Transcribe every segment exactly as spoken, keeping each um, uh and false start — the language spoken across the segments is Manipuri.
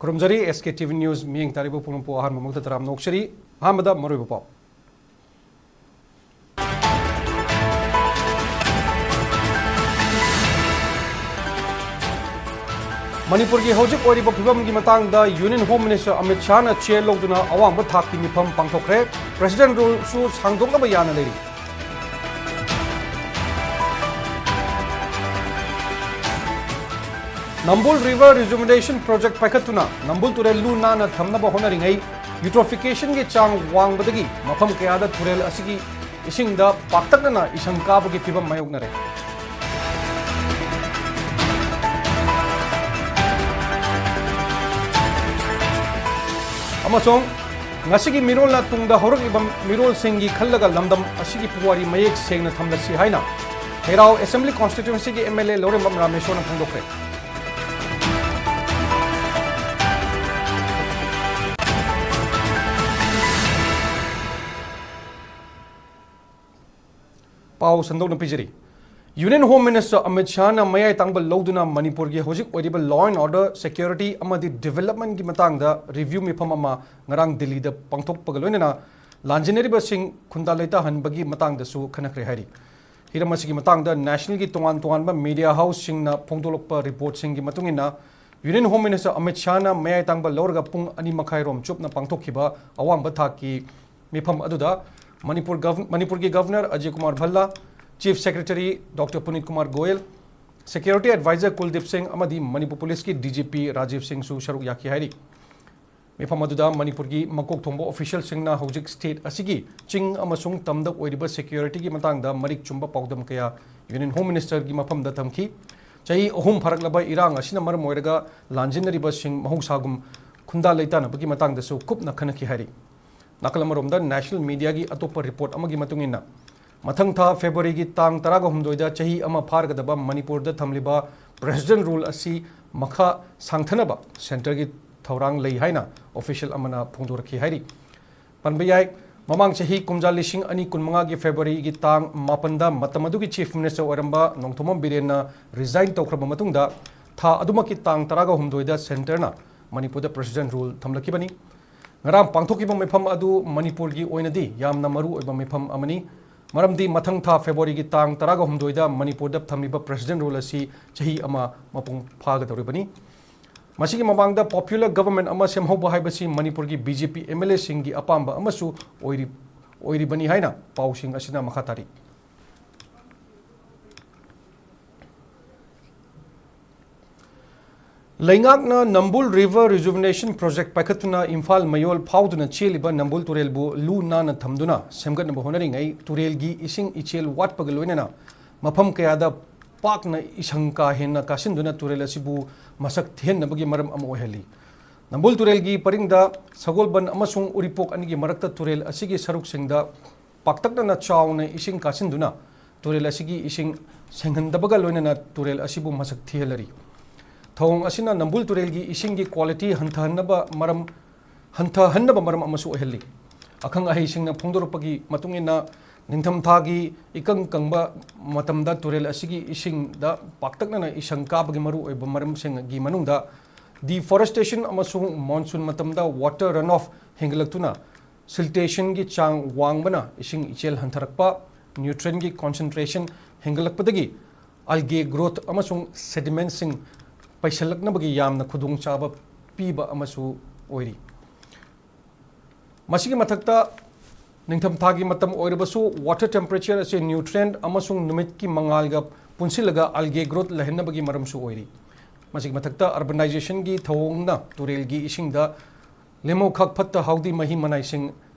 ꯈꯨꯔꯨꯝꯖꯔꯤ꯫ ꯑꯦꯁ ꯀꯦ ꯇꯤ ꯚꯤ ꯅ꯭ꯌꯨꯁ ꯃꯤꯠꯌꯦꯡ ꯇꯥꯔꯤꯕ ꯄꯨꯝꯅꯃꯛꯄꯨ ꯑꯍꯥꯟꯕ ꯃꯛꯇ ꯇꯔꯥꯝꯅ ꯑꯣꯛꯆꯔꯤ꯫ ꯑꯍꯥꯟꯕꯗ ꯃꯔꯨꯑꯣꯏꯕ ꯄꯥꯎ꯫ ꯃꯅꯤꯄꯨꯔꯒꯤ ꯍꯧꯖꯤꯛ ꯑꯣꯏꯔꯤꯕ ꯐꯤꯕꯝꯒꯤ ꯃꯇꯥꯡꯗ ꯌꯨꯅꯤꯌꯟ ꯍꯣꯝ ꯃꯤꯅꯤꯁꯇꯔ ꯑꯃꯤꯠ ꯁꯥꯍꯅ ꯆꯦ ꯂꯧꯗꯨꯅ ꯑꯋꯥꯡꯕ ꯊꯥꯛꯀꯤ ꯃꯤꯐꯝ ꯄꯥꯡꯊꯣꯛꯈ꯭ꯔꯦ꯫ ꯄ꯭ꯔꯦꯁꯤꯗꯦꯟ ꯔꯨꯜꯁꯨ ꯁꯥꯡꯗꯣꯛꯅꯕ ꯌꯥꯅ ꯂꯩꯔꯤ꯫ ꯅꯝꯕꯨꯜ ꯔꯤꯚꯔ ꯔꯤꯖꯨꯃꯤꯅꯦꯁꯟ ꯄ꯭ꯔꯣꯖꯦꯛ ꯄꯥꯏꯈꯠꯇꯨꯅ ꯅꯝꯕꯨꯜ ꯇꯨꯔꯦꯜ ꯂꯨ ꯅꯥꯟꯅ ꯊꯝꯅꯕ ꯍꯣꯠꯅꯔꯤꯉꯩ, ꯌꯨꯇ꯭ꯔꯣꯐꯤꯀꯦꯁꯟꯒꯤ ꯆꯥꯡ ꯋꯥꯡꯕꯗꯒꯤ ꯃꯐꯝ ꯀꯌꯥꯗ ꯇꯨꯔꯦꯜ ꯑꯁꯤꯒꯤ ꯏꯁꯤꯡꯗ ꯄꯥꯛꯇꯛꯅꯅ ꯏꯁꯪ ꯀꯥꯕꯒꯤ ꯐꯤꯕꯝ ꯃꯥꯌꯣꯛꯅꯔꯦ꯫ ꯑꯃꯁꯨꯡ ꯉꯁꯤꯒꯤ ꯃꯤꯔꯣꯜꯅ ꯇꯨꯡꯗ ꯍꯧꯔꯛꯂꯤꯕ ꯃꯤꯔꯣꯜꯁꯤꯡꯒꯤ ꯈꯜꯂꯒ ꯂꯝꯗꯝ ꯑꯁꯤꯒꯤ ꯄꯨꯋꯥꯔꯤ ꯃꯌꯦꯛ ꯁꯦꯡꯅ ꯊꯝꯂꯁꯤ ꯍꯥꯏꯅ ꯈꯦꯔꯥꯎ ꯑꯦꯁꯦꯝꯕ꯭ꯂꯤ ꯀꯣꯟꯁꯇꯤꯇ꯭ꯋꯦꯟꯁꯤꯒꯤ ꯑꯦꯝ ꯑꯦꯜ ꯑꯦ ꯂꯧꯔꯦꯝꯕꯝ ꯔꯥꯃꯦꯁꯣꯔꯅ ꯐꯣꯡꯗꯣꯛꯈ꯭ꯔꯦ꯫ ꯄꯥꯎ ꯁꯟꯗꯣꯛꯅ ꯄꯤꯖꯔꯤ꯫ ꯌꯨꯅꯤꯌꯟ ꯍꯣꯝ ꯃꯤꯅꯤꯁꯇꯔ ꯑꯃꯤꯠ ꯁꯥꯍꯅ ꯃꯌꯥꯏ ꯇꯥꯡꯕ ꯂꯧꯗꯨꯅ ꯃꯅꯤꯄꯨꯔꯒꯤ ꯍꯧꯖꯤꯛ ꯑꯣꯏꯔꯤꯕ law and order, security ꯑꯃꯗꯤ developmentꯀꯤ ꯃꯇꯥꯡꯗ review ꯃꯤꯐꯝ ꯑꯃ ꯉꯔꯥꯡ ꯗꯤꯜꯂꯤꯗ ꯄꯥꯡꯊꯣꯛꯄꯒ ꯂꯣꯏꯅꯅ ꯂꯥꯟꯖꯦꯟꯅꯔꯤꯕꯁꯤꯡ ꯈꯨꯟꯗꯥ ꯂꯩꯇꯥꯍꯟꯕꯒꯤ ꯃꯇꯥꯡꯗꯁꯨ ꯈꯟꯅꯈ꯭ꯔꯦ ꯍꯥꯏꯔꯤ꯫ ꯍꯤꯔꯝ ꯑꯁꯤꯒꯤ ꯃꯇꯥꯡꯗ nationalꯒꯤ ꯇꯣꯉꯥꯟ ꯇꯣꯉꯥꯟꯕ media houseꯁꯤꯡꯅ ꯐꯣꯡꯗꯣꯛꯂꯛꯄ reportꯁꯤꯡꯒꯤ ꯃꯇꯨꯡ ꯏꯟꯅ, ꯌꯨꯅꯤꯌꯟ ꯍꯣꯝ ꯃꯤꯅꯤꯁꯇꯔ ꯑꯃꯤꯠ ꯁꯥꯍꯅ ꯃꯌꯥꯏ ꯇꯥꯡꯕ ꯂꯧꯔꯒ ꯄꯨꯡ ꯑꯅꯤ ꯃꯈꯥꯏ ꯔꯣꯝ ꯆꯨꯞꯅ ꯄꯥꯡꯊꯣꯛꯈꯤꯕ ꯑꯋꯥꯡꯕ ꯊꯥꯛꯀꯤ ꯃꯤꯐꯝ ꯑꯗꯨꯗ ꯃꯅꯤꯄꯨꯔ ꯒꯚ-, ꯃꯅꯤꯄꯨꯔꯒꯤ governor Ajay Kumar Bhalla, chief secretary doctor Puneet Kumar Goyal, security advisor Kuldeep Singh ꯑꯃꯗꯤ ꯃꯅꯤꯄꯨꯔ ꯄꯨꯂꯤꯁꯀꯤ ꯗꯤ ꯖꯤ ꯄꯤ ꯔꯥꯖꯤꯕ ꯁꯤꯡꯁꯨ ꯁꯔꯨꯛ ꯌꯥꯈꯤ ꯍꯥꯏꯔꯤ꯫ ꯃꯤꯐꯝ ꯑꯗꯨꯗ ꯃꯅꯤꯄꯨꯔꯒꯤ ꯃꯀꯣꯛ ꯊꯣꯡꯕ ꯑꯣꯐꯤꯁꯤꯌꯦꯜꯁꯤꯡꯅ ꯍꯧꯖꯤꯛ ꯁ꯭ꯇꯦꯠ ꯑꯁꯤꯒꯤ ꯆꯤꯡ ꯑꯃꯁꯨꯡ ꯇꯝꯗ ꯑꯣꯏꯔꯤꯕ ꯁꯦꯀ꯭ꯌꯨꯔꯤꯇꯤꯒꯤ ꯃꯇꯥꯡꯗ ꯃꯔꯤꯛ ꯆꯨꯝꯕ ꯄꯥꯎꯗꯝ ꯀꯌꯥ ꯌꯨꯅꯤꯌꯟ ꯍꯣꯝ ꯃꯤꯅꯤꯁꯇꯔꯒꯤ ꯃꯐꯝꯗ ꯊꯝꯈꯤ꯫ ꯆꯍꯤ ꯑꯍꯨꯝ ꯐꯥꯔꯛꯂꯕ ꯏꯔꯥꯡ ꯑꯁꯤꯅ ꯃꯔꯝ ꯑꯣꯏꯔꯒ ꯂꯥꯟꯖꯤꯟꯅꯔꯤꯕꯁꯤꯡ ꯃꯍꯧꯁꯥꯒꯨꯝ ꯈꯨꯟꯗꯥ ꯂꯩꯇꯥꯅꯕꯒꯤ ꯃꯇꯥꯡꯗꯁꯨ ꯀꯨꯞꯅ ꯈꯟꯅꯈꯤ ꯍꯥꯏꯔꯤ꯫ ꯅꯥꯀꯜ ꯑꯃꯔꯣꯝꯗ, national mediaꯒꯤ ꯑꯇꯣꯞꯄ report ꯑꯃꯒꯤ ꯃꯇꯨꯡ ꯏꯟꯅ, ꯃꯊꯪ ꯊꯥ ꯐꯦꯕ꯭ꯔꯨꯋꯥꯔꯤꯒꯤ ꯇꯥꯡ ꯇꯔꯥꯒ ꯍꯨꯝꯗꯣꯏꯗ ꯆꯍꯤ ꯑꯃ ꯐꯥꯔꯒꯗꯕ ꯃꯅꯤꯄꯨꯔꯗ ꯊꯝꯂꯤꯕ president rule ꯑꯁꯤ ꯃꯈꯥ ꯁꯥꯡꯊꯅꯕ centreꯒꯤ ꯊꯧꯔꯥꯡ ꯂꯩ ꯍꯥꯏꯅ official ꯑꯃꯅ ꯐꯣꯡꯗꯣꯔꯛꯈꯤ ꯍꯥꯏꯔꯤ꯫ ꯄꯟꯕ ꯌꯥꯏ, ꯃꯃꯥꯡ ꯆꯍꯤ ꯀꯨꯝꯖꯥ ꯂꯤꯁꯤꯡ ꯑꯅꯤ ꯀꯨꯟꯃꯉꯥꯒꯤ ꯐꯦꯕ꯭ꯔꯨꯋꯥꯔꯤꯒꯤ ꯇꯥꯡ ꯃꯥꯄꯟꯗ ꯃꯇꯝ ꯑꯗꯨꯒꯤ chief minister ꯑꯣꯏꯔꯝꯕ ꯅꯣꯡꯊꯣꯝꯕꯝ ꯕꯤꯔꯦꯟꯅ resign ꯇꯧꯈ꯭ꯔꯕ ꯃꯇꯨꯡꯗ, ꯊꯥ ꯑꯗꯨꯃꯛꯀꯤ ꯇꯥꯡ ꯇꯔꯥꯒ ꯍꯨꯝꯗꯣꯏꯗ centreꯅ ꯃꯅꯤꯄꯨꯔꯗ ꯄ꯭ꯔꯦꯁꯤꯗꯦꯟ ꯔꯨꯜ ꯊꯝꯂꯛꯈꯤꯕꯅꯤ꯫ ꯉꯔꯥꯡ ꯄꯥꯡꯊꯣꯛꯈꯤꯕ ꯃꯤꯐꯝ ꯑꯗꯨ ꯃꯅꯤꯄꯨꯔꯒꯤ ꯑꯣꯏꯅꯗꯤ ꯌꯥꯝꯅ ꯃꯔꯨ ꯑꯣꯏꯕ ꯃꯤꯐꯝ ꯑꯃꯅꯤ, ꯃꯔꯝꯗꯤ ꯃꯊꯪ ꯊꯥ ꯐꯦꯕ꯭ꯔꯨꯋꯥꯔꯤꯒꯤ ꯇꯥꯡ ꯇꯔꯥꯒ ꯍꯨꯝꯗꯣꯏꯗ ꯃꯅꯤꯄꯨꯔꯗ ꯊꯝꯂꯤꯕ ꯄ꯭ꯔꯦꯁꯤꯗꯦꯟ ꯔꯨꯜ ꯑꯁꯤ ꯆꯍꯤ ꯑꯃ ꯃꯄꯨꯡ ꯐꯥꯒꯗꯧꯔꯤꯕꯅꯤ꯫ ꯃꯁꯤꯒꯤ ꯃꯃꯥꯡꯗ ꯄꯣꯄꯨꯂꯔ ꯒꯕꯔꯟꯃꯦꯟ ꯑꯃ ꯁꯦꯝꯍꯧꯕ ꯍꯥꯏꯕꯁꯤ ꯃꯅꯤꯄꯨꯔꯒꯤ ꯕꯤ ꯖꯦ ꯄꯤ ꯑꯦꯝ ꯑꯦꯜ ꯑꯦꯁꯤꯡꯒꯤ ꯑꯄꯥꯝꯕ ꯑꯃꯁꯨ ꯑꯣꯏꯔꯤ-, ꯑꯣꯏꯔꯤꯕꯅꯤ ꯍꯥꯏꯅ ꯄꯥꯎꯁꯤꯡ ꯑꯁꯤꯅ ꯃꯈꯥ ꯇꯥꯔꯤ꯫ ꯂꯩꯉꯥꯛꯅ ꯅꯝꯕꯨꯜ ꯔꯤꯚꯔ ꯔꯤꯖꯨꯚꯤꯅꯦꯁꯟ ꯄ꯭ꯔꯣꯖꯦꯛ ꯄꯥꯏꯈꯠꯇꯨꯅ ꯏꯝꯐꯥꯜ ꯃꯌꯣꯜ ꯐꯥꯎꯗꯨꯅ ꯆꯦꯜꯂꯤꯕ ꯅꯝꯕꯨꯜ ꯇꯨꯔꯦꯜꯕꯨ ꯂꯨ ꯅꯥꯟꯅ ꯊꯝꯗꯨꯅ ꯁꯦꯝꯒꯠꯅꯕ ꯍꯣꯠꯅꯔꯤꯉꯩ ꯇꯨꯔꯦꯜꯒꯤ ꯏꯁꯤꯡ ꯏꯆꯦꯜ ꯋꯥꯠꯄꯒ ꯂꯣꯏꯅꯅ ꯃꯐꯝ ꯀꯌꯥꯗ ꯄꯥꯛꯅ ꯏꯁꯪ ꯀꯥ ꯍꯦꯟꯅ ꯀꯥꯁꯤꯟꯗꯨꯅ ꯇꯨꯔꯦꯜ ꯑꯁꯤꯕꯨ ꯃꯁꯛ ꯊꯤꯍꯟꯅꯕꯒꯤ ꯃꯔꯝ ꯑꯃ ꯑꯣꯏꯍꯜꯂꯤ꯫ ꯅꯝꯕꯨꯜ ꯇꯨꯔꯦꯜꯒꯤ ꯄꯔꯤꯡꯗ ꯁꯒꯣꯜꯕꯟ ꯑꯃꯁꯨꯡ ꯎꯔꯤꯄꯣꯛ ꯑꯅꯤꯒꯤ ꯃꯔꯛꯇ ꯇꯨꯔꯦꯜ ꯑꯁꯤꯒꯤ ꯁꯔꯨꯛꯁꯤꯡꯗ ꯄꯥꯛꯇꯛꯅꯅ ꯆꯥꯎꯅ ꯏꯁꯤꯡ ꯀꯥꯁꯤꯟꯗꯨꯅ ꯇꯨꯔꯦꯜ ꯑꯁꯤꯒꯤ ꯏꯁꯤꯡ ꯁꯦꯡꯍꯟꯗꯕꯒ ꯂꯣꯏꯅꯅ ꯇꯨꯔꯦꯜ ꯑꯁꯤꯕꯨ ꯃꯁꯛ ꯊꯤꯍꯜꯂꯔꯤ꯫ ꯊꯧꯑꯣꯡ ꯑꯁꯤꯅ ꯅꯝꯕꯨꯜ ꯇꯨꯔꯦꯜꯒꯤ ꯏꯁꯤꯡꯒꯤ ꯀ꯭ꯋꯥꯂꯤꯇꯤ ꯍꯟꯊꯍꯟꯅꯕ ꯃꯔꯝ, ꯍꯟꯊꯍꯟꯅꯕ ꯃꯔꯝ ꯑꯃꯁꯨ ꯑꯣꯏꯍꯜꯂꯤ꯫ ꯑꯈꯪ ꯑꯍꯩꯁꯤꯡꯅ ꯐꯣꯡꯗꯣꯔꯛꯄꯒꯤ ꯃꯇꯨꯡ ꯏꯟꯅ, ꯅꯤꯡꯊꯝꯊꯥꯒꯤ ꯏꯀꯪ ꯀꯪꯕ ꯃꯇꯝꯗ ꯇꯨꯔꯦꯜ ꯑꯁꯤꯒꯤ ꯏꯁꯤꯡꯗ ꯄꯥꯛꯇꯛꯅꯅ ꯏꯁꯪ ꯀꯥꯕꯒꯤ ꯃꯔꯨꯑꯣꯏꯕ ꯃꯔꯝꯁꯤꯡꯒꯤ ꯃꯅꯨꯡꯗ deforestation ꯑꯃꯁꯨꯡ ꯃꯣꯟꯁꯨꯟ ꯃꯇꯝꯗ water run off ꯍꯦꯟꯒꯠꯂꯛꯇꯨꯅ siltationꯒꯤ ꯆꯥꯡ ꯋꯥꯡꯕꯅ ꯏꯁꯤꯡ ꯏꯆꯦꯜ ꯍꯟꯊꯔꯛꯄ, nutrientꯀꯤ concentration ꯍꯦꯟꯒꯠꯂꯛꯄꯗꯒꯤ algae growth ꯑꯃꯁꯨꯡ sedimentꯁꯤꯡ ꯄꯩꯁꯜꯂꯛꯅꯕꯒꯤ ꯌꯥꯝꯅ ꯈꯨꯗꯣꯡꯆꯥꯕ ꯄꯤꯕ ꯑꯃꯁꯨ ꯑꯣꯏꯔꯤ꯫ ꯃꯁꯤꯒꯤ ꯃꯊꯛꯇ, ꯅꯤꯡꯊꯝꯊꯥꯒꯤ ꯃꯇꯝ ꯑꯣꯏꯔꯕꯁꯨ water temperature ꯑꯁꯤ nutrient ꯑꯃꯁꯨꯡ ꯅꯨꯃꯤꯠꯀꯤ ꯃꯉꯥꯜꯒ ꯄꯨꯟꯁꯤꯜꯂꯒ algae growth ꯂꯩꯍꯟꯅꯕꯒꯤ ꯃꯔꯝꯁꯨ ꯑꯣꯏꯔꯤ꯫ ꯃꯁꯤꯒꯤ ꯃꯊꯛꯇ, urbanizationꯒꯤ ꯊꯧꯑꯣꯡꯅ ꯇꯨꯔꯦꯜꯒꯤ ꯏꯁꯤꯡꯗ ꯂꯦꯝꯍꯧꯈꯛ ꯐꯠꯇ ꯍꯥꯎꯗꯤ ꯃꯍꯤ ꯃꯅꯥꯏꯁꯤꯡ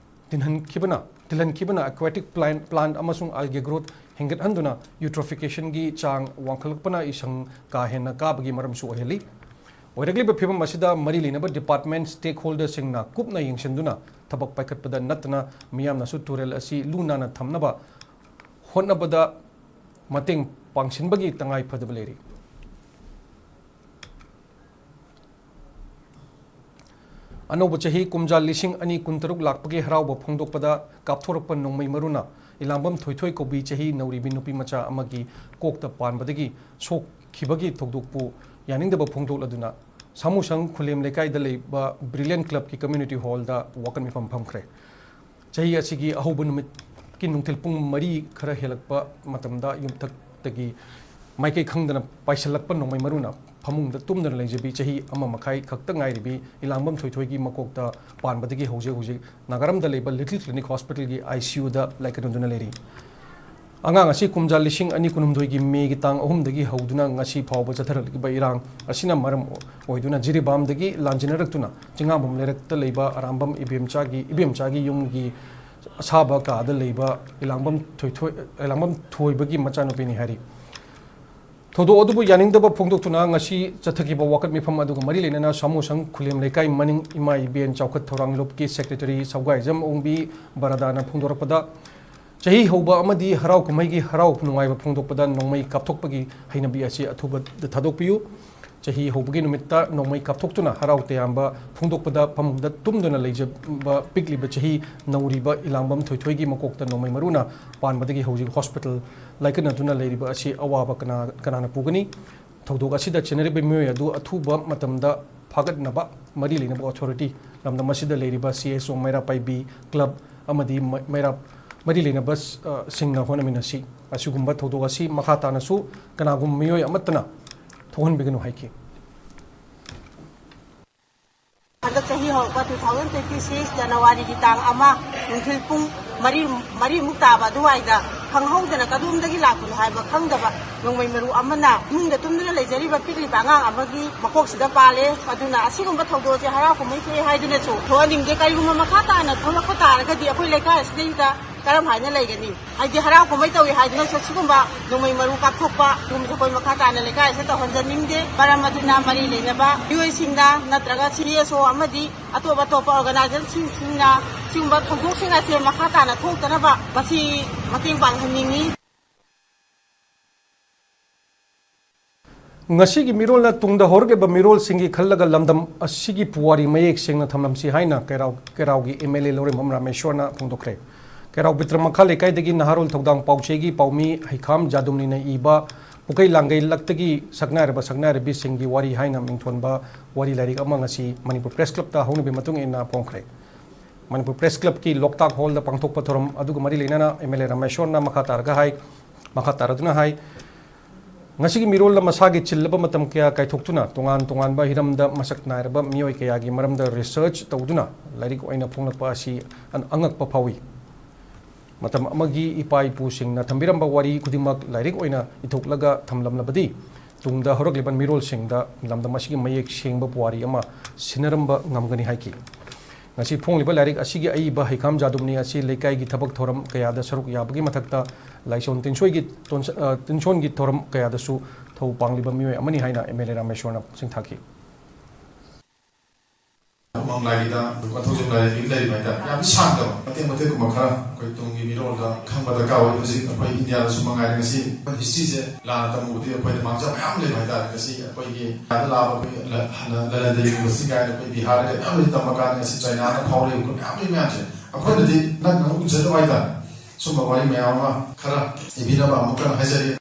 ꯇꯤꯟꯍꯟꯈꯤꯕꯅ, ꯇꯤꯜꯍꯟꯈꯤꯕꯅ aquatic plant, plant ꯑꯃꯁꯨꯡ algae growth ꯍꯦꯟꯒꯠꯍꯟꯗꯨꯅ eutrophicationꯒꯤ ꯆꯥꯡ ꯋꯥꯡꯈꯠꯂꯛꯄꯅ ꯏꯁꯪ ꯀꯥ ꯍꯦꯟꯅ ꯀꯥꯕꯒꯤ ꯃꯔꯝꯁꯨ ꯑꯣꯏꯍꯜꯂꯤ꯫ ꯑꯣꯏꯔꯛꯂꯤꯕ ꯐꯤꯕꯝ ꯑꯁꯤꯗ ꯃꯔꯤ ꯂꯩꯅꯕ department stakeholderꯁꯤꯡꯅ ꯀꯨꯞꯅ ꯌꯦꯡꯁꯤꯟꯗꯨꯅ ꯊꯕꯛ ꯄꯥꯏꯈꯠꯄꯗ ꯅꯠꯇꯅ ꯃꯤꯌꯥꯝꯅꯁꯨ ꯇꯨꯔꯦꯜ ꯑꯁꯤ ꯂꯨ ꯅꯥꯟꯅ ꯊꯝꯅꯕ ꯍꯣꯠꯅꯕꯗ ꯃꯇꯦꯡ ꯄꯥꯡꯁꯤꯟꯕꯒꯤ ꯇꯉꯥꯏ ꯐꯗꯕ ꯂꯩꯔꯤ꯫ ꯑꯅꯧꯕ ꯆꯍꯤ ꯀꯨꯝꯖꯥ ꯂꯤꯁꯤꯡ ꯑꯅꯤ ꯀꯨꯟꯇꯔꯨꯛ ꯂꯥꯛꯄꯒꯤ ꯍꯔꯥꯎꯕ ꯐꯣꯡꯗꯣꯛꯄꯗ ꯀꯥꯞꯊꯣꯔꯛꯄ ꯅꯣꯡꯃꯩ ꯃꯔꯨꯅ ꯏꯂꯥꯝꯕꯝ ꯊꯣꯏꯊꯣꯏ ꯀꯧꯕꯤ ꯆꯍꯤ ꯅꯧꯔꯤꯕꯤ ꯅꯨꯄꯤ ꯃꯆꯥ ꯑꯃꯒꯤ ꯀꯣꯛꯇ ꯄꯥꯟꯕꯗꯒꯤ ꯁꯣꯛꯈꯤꯕꯒꯤ ꯊꯧꯗꯣꯛꯄꯨ ꯌꯥꯅꯤꯡꯗꯕ ꯐꯣꯡꯗꯣꯛꯂꯗꯨꯅ ꯁꯥꯃꯨꯁꯪ ꯈꯨꯂꯦꯝ ꯂꯩꯀꯥꯏꯗ ꯂꯩꯕ ꯕ꯭ꯔꯤꯂꯤꯌꯟ ꯀ꯭ꯂꯕꯀꯤ ꯀꯝꯃ꯭ꯌꯨꯅꯤꯇꯤ ꯍꯣꯜꯗ ꯋꯥꯀꯠ ꯃꯤꯐꯝ ꯐꯝꯈ꯭ꯔꯦ꯫ ꯆꯍꯤ ꯑꯁꯤꯒꯤ ꯑꯍꯧꯕ ꯅꯨꯃꯤꯠꯀꯤ ꯅꯨꯡꯊꯤꯜ ꯄꯨꯡ ꯃꯔꯤ ꯈꯔ ꯍꯦꯜꯂꯛꯄ ꯃꯇꯝꯗ ꯌꯨꯝꯊꯛꯇꯒꯤ ꯃꯥꯏꯀꯩ ꯈꯪꯗꯅ ꯄꯥꯏꯁꯤꯜꯂꯛꯄ ꯅꯣꯡꯃꯩ ꯃꯔꯨꯅ ꯐꯃꯨꯡꯗ ꯇꯨꯝꯗꯨꯅ ꯂꯩꯖꯕꯤ ꯆꯍꯤ ꯑꯃ ꯃꯈꯥꯏ ꯈꯛꯇ ꯉꯥꯏꯔꯤꯕꯤ ꯏꯂꯥꯡꯕꯝ ꯊꯣꯏꯊꯣꯏꯒꯤ ꯃꯀꯣꯛꯇ ꯄꯥꯟꯕꯗꯒꯤ ꯍꯧꯖꯤꯛ ꯍꯧꯖꯤꯛ ꯅꯥꯒꯥꯔꯝꯗ ꯂꯩꯕ ꯂꯤꯇꯜ ꯀ꯭ꯂꯤꯅꯤꯛ ꯍꯣꯁꯄꯤꯇꯥꯜꯒꯤ ꯑꯥꯏ ꯁꯤ ꯌꯨꯗ ꯂꯥꯏꯀꯠꯅꯗꯨꯅ ꯂꯩꯔꯤ꯫ ꯑꯉꯥꯡ ꯑꯁꯤ ꯀꯨꯝꯖꯥ ꯂꯤꯁꯤꯡ ꯑꯅꯤ ꯀꯨꯟꯍꯨꯝꯗꯣꯏꯒꯤ ꯃꯦꯒꯤ ꯇꯥꯡ ꯑꯍꯨꯝꯗꯒꯤ ꯍꯧꯗꯨꯅ ꯉꯁꯤ ꯐꯥꯎꯕ ꯆꯠꯊꯔꯛꯂꯤꯕ ꯏꯔꯥꯡ ꯑꯁꯤꯅ ꯃꯔꯝ ꯑꯣꯏꯗꯨꯅ ꯖꯤꯔꯤꯕꯥꯝꯗꯒꯤ ꯂꯥꯟꯖꯦꯟꯅꯔꯛꯇꯨꯅ ꯆꯤꯡꯉꯥꯝꯕꯝ ꯂꯩꯔꯛꯇ ꯂꯩꯕ ꯑꯔꯥꯝꯕꯝ ꯏꯕꯦꯝꯆꯥꯒꯤ, ꯏꯕꯦꯝꯆꯥꯒꯤ ꯌꯨꯝꯒꯤ ꯑꯁꯥꯕ ꯀꯥꯗ ꯂꯩꯕ ꯏꯂꯥꯡꯕꯝ ꯊꯣꯏꯊꯣꯏ, ꯏꯂꯥꯡꯕꯝ ꯊꯣꯏꯕꯒꯤ ꯃꯆꯥꯅꯨꯄꯤꯅꯤ ꯍꯥꯏꯔꯤ꯫ ꯊꯧꯗꯣꯛ ꯑꯗꯨꯕꯨ ꯌꯥꯅꯤꯡꯗꯕ ꯐꯣꯡꯗꯣꯛꯇꯨꯅ ꯉꯁꯤ ꯆꯠꯊꯈꯤꯕ ꯋꯥꯀꯠ ꯃꯤꯐꯝ ꯑꯗꯨꯒ ꯃꯔꯤ ꯂꯩꯅꯅ ꯁꯥꯃꯨꯁꯪ ꯈꯨꯂꯦꯝ ꯂꯩꯀꯥꯏ ꯃꯅꯤꯡ ꯏꯃꯥ ꯏꯕꯦꯟ ꯆꯥꯎꯈꯠ ꯊꯧꯔꯥꯡ ꯂꯨꯞꯀꯤ ꯁꯦꯀ꯭ꯔꯦꯇꯔꯤ ꯁꯧꯒꯥꯏꯖꯝ ꯑꯣꯡꯕꯤ ꯕꯔꯥꯗꯥꯅ ꯐꯣꯡꯗꯣꯔꯛꯄꯗ, ꯆꯍꯤ ꯍꯧꯕ ꯑꯃꯗꯤ ꯍꯔꯥꯎ ꯀꯨꯝꯍꯩꯒꯤ ꯍꯔꯥꯎ ꯅꯨꯡꯉꯥꯏꯕ ꯐꯣꯡꯗꯣꯛꯄꯗ ꯅꯣꯡꯃꯩ ꯀꯥꯞꯊꯣꯛꯄꯒꯤ ꯍꯩꯅꯕꯤ ꯑꯁꯤ ꯑꯊꯨꯕꯗ ꯊꯥꯗꯣꯛꯄꯤꯌꯨ꯫ ꯆꯍꯤ ꯍꯧꯕꯒꯤ ꯅꯨꯃꯤꯠꯇ ꯅꯣꯡꯃꯩ ꯀꯥꯞꯊꯣꯛꯇꯨꯅ ꯍꯔꯥꯎ ꯇꯌꯥꯝꯕ ꯐꯣꯡꯗꯣꯛꯄꯗ ꯐꯃꯨꯡꯗ ꯇꯨꯝꯗꯨꯅ ꯂꯩꯖꯕ ꯄꯤꯛꯂꯤꯕ ꯆꯍꯤ ꯅꯧꯔꯤꯕ ꯏꯂꯥꯡꯕꯝ ꯊꯣꯏꯊꯣꯏꯒꯤ ꯃꯀꯣꯛꯇ ꯅꯣꯡꯃꯩ ꯃꯔꯨꯅ ꯄꯥꯟꯕꯗꯒꯤ ꯍꯧꯖꯤꯛ ꯍꯣꯁꯄꯤꯇꯥꯜ ꯂꯥꯏꯀꯠꯅꯗꯨꯅ ꯂꯩꯔꯤꯕ ꯑꯁꯤ ꯑꯋꯥꯕ ꯀꯅꯥ, ꯀꯅꯥꯅ ꯄꯨꯒꯅꯤ? ꯊꯧꯗꯣꯛ ꯑꯁꯤꯗ ꯆꯦꯟꯅꯔꯤꯕ ꯃꯤꯑꯣꯏ ꯑꯗꯨ ꯑꯊꯨꯕ ꯃꯇꯝꯗ ꯐꯥꯒꯠꯅꯕ ꯃꯔꯤ ꯂꯩꯅꯕ ꯑꯣꯊꯣꯔꯤꯇꯤ, ꯂꯝꯗꯝ ꯑꯁꯤꯗ ꯂꯩꯔꯤꯕ ꯁꯤ ꯑꯦꯁ ꯑꯣ ꯃꯩꯔꯥ ꯄꯥꯏꯕꯤ ꯀ꯭ꯂꯕ ꯑꯃꯗꯤ ꯃ-, ꯃꯩꯔꯥ ꯃꯔꯤ ꯂꯩꯅꯕ, ꯑ, ꯁꯤꯡꯅ ꯍꯣꯠꯅꯃꯤꯟꯅꯁꯤ꯫ ꯑꯁꯤꯒꯨꯝꯕ ꯊꯧꯗꯣꯛ ꯑꯁꯤ ꯃꯈꯥ ꯇꯥꯅꯁꯨ ꯀꯅꯥꯒꯨꯝꯕ ꯃꯤꯑꯣꯏ ꯑꯃꯠꯇꯅ ꯊꯣꯛꯍꯟꯕꯤꯒꯅꯨ ꯍꯥꯏꯈꯤ꯫ ꯍꯟꯗꯛ ꯆꯍꯤ ꯍꯧꯔꯛꯄ two thousand twenty six January ꯒꯤ ꯇꯥꯡ ꯑꯃ ꯅꯨꯡꯊꯤꯜ ꯄꯨꯡ ꯃꯔꯤ, ꯃꯔꯤꯃꯨꯛ ꯇꯥꯕ ꯑꯗꯨꯋꯥꯏꯗ ꯈꯪꯍꯧꯗꯅ ꯀꯗꯣꯝꯗꯒꯤ ꯂꯥꯛꯄꯅꯣ ꯍꯥꯏꯕ ꯈꯪꯗꯕ ꯅꯣꯡꯃꯩ ꯃꯔꯨ ꯑꯃꯅ ꯏꯃꯨꯡꯗ ꯇꯨꯝꯗꯨꯅ ꯂꯩꯖꯔꯤꯕ ꯄꯤꯛꯂꯤꯕ ꯑꯉꯥꯡ ꯑꯃꯒꯤ ꯃꯀꯣꯛꯁꯤꯗ ꯄꯥꯜꯂꯦ꯫ ꯑꯗꯨꯅ ꯑꯁꯤꯒꯨꯝꯕ ꯊꯧꯗꯣꯛꯁꯦ ꯍꯔꯥꯎ ꯀꯨꯝꯍꯩ ꯊꯣꯛꯑꯦ ꯍꯥꯏꯗꯨꯅꯁꯨ ꯊꯣꯛꯍꯟꯅꯤꯡꯗꯦ꯫ ꯀꯔꯤꯒꯨꯝꯕ ꯃꯈꯥ ꯇꯥꯅ ꯊꯣꯛꯂꯛꯄ ꯇꯥꯔꯒꯗꯤ ꯑꯩꯈꯣꯏ ꯂꯩꯀꯥꯏ ꯑꯁꯤꯗꯩꯁꯤꯗ ꯀꯔꯝ ꯍꯥꯏꯅ ꯂꯩꯒꯅꯤ? ꯍꯥꯏꯗꯤ ꯍꯔꯥꯎ ꯀꯨꯝꯍꯩ ꯇꯧꯏ ꯍꯥꯏꯗꯨꯅꯁꯨ ꯁꯤꯒꯨꯝꯕ ꯅꯣꯡꯃꯩ ꯃꯔꯨ ꯀꯥꯞꯊꯣꯛꯄ ꯁꯤꯒꯨꯝꯕꯁꯦ ꯑꯩꯈꯣꯏ ꯃꯈꯥ ꯇꯥꯅ ꯂꯩꯀꯥꯏ ꯑꯁꯤꯗ ꯇꯧꯍꯟꯖꯅꯤꯡꯗꯦ꯫ ꯃꯔꯝ ꯑꯗꯨꯅ ꯃꯔꯤ ꯂꯩꯅꯕ ꯃꯤꯑꯣꯏꯁꯤꯡꯅ ꯅꯠꯇ꯭ꯔꯒ ꯁꯤ ꯑꯦꯁ ꯑꯣ ꯑꯃꯗꯤ ꯑꯇꯣꯞ ꯑꯇꯣꯞꯄ ꯑꯣꯔꯒꯅꯥꯏꯖꯦꯁꯟꯁꯤꯡꯅ ꯁꯤꯒꯨꯝꯕ ꯊꯧꯗꯣꯛꯁꯤꯡ ꯑꯁꯦ ꯃꯈꯥ ꯇꯥꯅ ꯊꯣꯛꯇꯅꯕ ꯃꯁꯤ ꯃꯇꯦꯡ ꯄꯥꯡꯍꯟꯅꯤꯡꯏ꯫ ꯉꯁꯤꯒꯤ ꯃꯤꯔꯣꯜꯅ ꯇꯨꯡꯗ ꯍꯧꯔꯛꯂꯤꯕ ꯃꯤꯔꯣꯜꯁꯤꯡꯒꯤ ꯈꯜꯂꯒ ꯂꯝꯗꯝ ꯑꯁꯤꯒꯤ ꯄꯨꯋꯥꯔꯤ ꯃꯌꯦꯛ ꯁꯦꯡꯅ ꯊꯝꯂꯝꯁꯤ ꯍꯥꯏꯅ ꯀꯩꯔꯥꯎ, ꯀꯩꯔꯥꯎꯒꯤ ꯑꯦꯝ ꯑꯦꯜ ꯑꯦ ꯂꯧꯔꯦꯝꯕꯝ ꯔꯥꯃꯦꯁ꯭ꯋꯔꯅ ꯐꯣꯡꯗꯣꯛꯈ꯭ꯔꯦ꯫ ꯀꯩꯔꯥꯎ ꯕꯤꯇ꯭ꯔꯃꯈꯥ ꯂꯩꯀꯥꯏꯗꯒꯤ ꯅꯍꯥꯔꯣꯜ ꯊꯧꯗꯥꯡ ꯄꯥꯎꯆꯦꯒꯤ ꯄꯥꯎꯃꯤ ꯍꯩꯈꯥꯝ ꯖꯥꯗꯨꯝꯅꯤꯅ ꯏꯕ ꯄꯨꯀꯩ ꯂꯥꯡꯒꯩ ꯂꯛꯇꯒꯤ ꯁꯛꯅꯥꯏꯔꯕ ꯁꯛꯅꯥꯏꯔꯕꯤꯁꯤꯡꯒꯤ ꯋꯥꯔꯤ ꯍꯥꯏꯅ ꯃꯤꯡꯊꯣꯟꯕ ꯋꯥꯔꯤ ꯂꯥꯏꯔꯤꯛ ꯑꯃ ꯉꯁꯤ ꯃꯅꯤꯄꯨꯔ ꯄ꯭ꯔꯦꯁ ꯀ꯭ꯂꯕꯇ ꯍꯧꯅꯕꯤ ꯃꯇꯨꯡ ꯏꯟꯅ ꯐꯣꯡꯈ꯭ꯔꯦ꯫ ꯃꯅꯤꯄꯨꯔ ꯄ꯭ꯔꯦꯁ ꯀ꯭ꯂꯕꯀꯤ ꯂꯣꯛꯇꯥꯛ ꯍꯣꯜꯗ ꯄꯥꯡꯊꯣꯛꯄ ꯊꯧꯔꯝ ꯑꯗꯨꯒ ꯃꯔꯤ ꯂꯩꯅꯅ ꯑꯦꯝ ꯑꯦꯜ ꯑꯦ ꯔꯥꯃꯦꯁꯣꯔꯅ ꯃꯈꯥ ꯇꯥꯔꯒ ꯍꯥꯏ, ꯃꯈꯥ ꯇꯥꯔꯗꯨꯅ ꯍꯥꯏ, ꯉꯁꯤꯒꯤ ꯃꯤꯔꯣꯜꯗ ꯃꯁꯥꯒꯤ ꯆꯤꯜꯂꯕ ꯃꯇꯝ ꯀꯌꯥ ꯀꯥꯏꯊꯣꯛꯇꯨꯅ ꯇꯣꯉꯥꯟ ꯇꯣꯉꯥꯟꯕ ꯍꯤꯔꯝꯗ ꯃꯁꯛ ꯅꯥꯏꯔꯕ ꯃꯤꯑꯣꯏ ꯀꯌꯥꯒꯤ ꯃꯔꯝꯗ ꯔꯤꯁꯔꯆ ꯇꯧꯗꯨꯅ ꯂꯥꯏꯔꯤꯛ ꯑꯣꯏꯅ ꯐꯣꯡꯂꯛꯄ ꯑꯁꯤ ꯑꯉꯛꯄ ꯐꯥꯎꯏ꯫ ꯃꯇꯝ ꯑꯃꯒꯤ ꯏꯄꯥ ꯏꯄꯨꯁꯤꯡꯅ ꯊꯝꯕꯤꯔꯝꯕ ꯋꯥꯔꯤ ꯈꯨꯗꯤꯡꯃꯛ ꯂꯥꯏꯔꯤꯛ ꯑꯣꯏꯅ ꯏꯊꯣꯛꯂꯒ ꯊꯝꯂꯝꯂꯕꯗꯤ ꯇꯨꯡꯗ ꯍꯧꯔꯛꯂꯤꯕ ꯃꯤꯔꯣꯜꯁꯤꯡꯗ ꯂꯝꯗꯝ ꯑꯁꯤꯒꯤ ꯃꯌꯦꯛ ꯁꯦꯡꯕ ꯄꯨꯋꯥꯔꯤ ꯑꯃ ꯁꯤꯟꯅꯔꯝꯕ ꯉꯝꯒꯅꯤ ꯍꯥꯏꯈꯤ꯫ ꯉꯁꯤ ꯐꯣꯡꯂꯤꯕ ꯂꯥꯏꯔꯤꯛ ꯑꯁꯤꯒꯤ ꯑꯏꯕ ꯍꯩꯈꯥꯝ ꯖꯥꯗꯨꯝꯅꯤ ꯑꯁꯤ ꯂꯩꯀꯥꯏꯒꯤ ꯊꯕꯛ ꯊꯧꯔꯝ ꯀꯌꯥꯗ ꯁꯔꯨꯛ ꯌꯥꯕꯒꯤ ꯃꯊꯛꯇ ꯂꯥꯏꯁꯣꯟ ꯇꯤꯟꯁꯣꯏꯒꯤ ꯇꯣꯟꯁ-, ꯑ, ꯇꯤꯟꯁꯣꯟꯒꯤ ꯊꯧꯔꯝ ꯀꯌꯥꯗꯁꯨ ꯊꯧ ꯄꯥꯡꯂꯤꯕ ꯃꯤꯑꯣꯏ ꯑꯃꯅꯤ ꯍꯥꯏꯅ ꯑꯦꯝ ꯑꯦꯜ ꯑꯦ ꯔꯥꯃꯦꯁꯣꯔꯅ ꯁꯤꯡꯊꯥꯈꯤ꯫ ꯃꯃꯥꯡꯂꯥꯏꯒꯤꯗ ꯀꯣꯟꯊꯧꯖꯝ ꯂꯥꯏꯔꯦꯝꯕꯤ ꯂꯩꯔꯤꯕ ꯍꯥꯏꯇꯥꯔꯦ꯫ ꯌꯥꯝ ꯁꯥꯡꯗꯕ ꯃꯇꯦꯛ ꯃꯇꯦꯛꯀꯨꯝꯕ ꯈꯔ ꯑꯩꯈꯣꯏ ꯇꯨꯡꯒꯤ ꯃꯤꯔꯣꯜꯗ ꯈꯪꯕ ꯗꯔꯀꯥꯔ ꯑꯣꯏ꯫ ꯍꯧꯖꯤꯛ ꯑꯩꯈꯣꯏ ꯏꯟꯗꯤꯌꯥꯗꯁꯨ ꯃꯉꯥꯏꯔꯦ, ꯉꯁꯤ ꯑꯩꯈꯣꯏ ꯍꯤꯁꯇ꯭ꯔꯤꯁꯦ ꯂꯥꯟꯅ ꯇꯝꯃꯨꯕꯗꯤ ꯑꯩꯈꯣꯏꯗ ꯃꯥꯡꯖꯕ ꯃꯌꯥꯝ ꯂꯩꯕ ꯍꯥꯏꯇꯥꯔꯦ꯫ ꯉꯁꯤ ꯑꯩꯈꯣꯏꯒꯤ ꯏꯟꯗꯤꯌꯥꯗ ꯂꯥꯛꯑꯕ ꯑꯩꯈꯣꯏ ꯂ-, ꯍꯥꯟꯅ ꯂꯂꯟꯗ ꯌꯨꯅꯤꯚꯔꯁꯤꯇꯤ ꯀꯥꯏꯅ ꯑꯩꯈꯣꯏ ꯕꯤꯍꯥꯔꯗ ꯃꯌꯥꯝ ꯂꯩ ꯇꯝꯕ ꯀꯥꯟꯗ ꯉꯁꯤ ꯆꯥꯏꯅꯥꯅ ꯐꯥꯎꯔꯛꯏꯕ ꯃꯌꯥꯝ ꯂꯩ ꯃꯌꯥꯝꯁꯦ ꯑꯩꯈꯣꯏꯅꯗꯤ ꯅꯛꯅ ꯎꯖꯗꯕ ꯍꯥꯏꯇꯥꯔꯦ꯫ ꯁꯨꯝꯕ ꯋꯥꯔꯤ ꯃꯌꯥꯝ ꯑꯃ ꯈꯔ ꯏꯕꯤꯅꯕ ꯑꯃꯨꯛꯀ ꯍꯥꯏꯖꯔꯤ꯫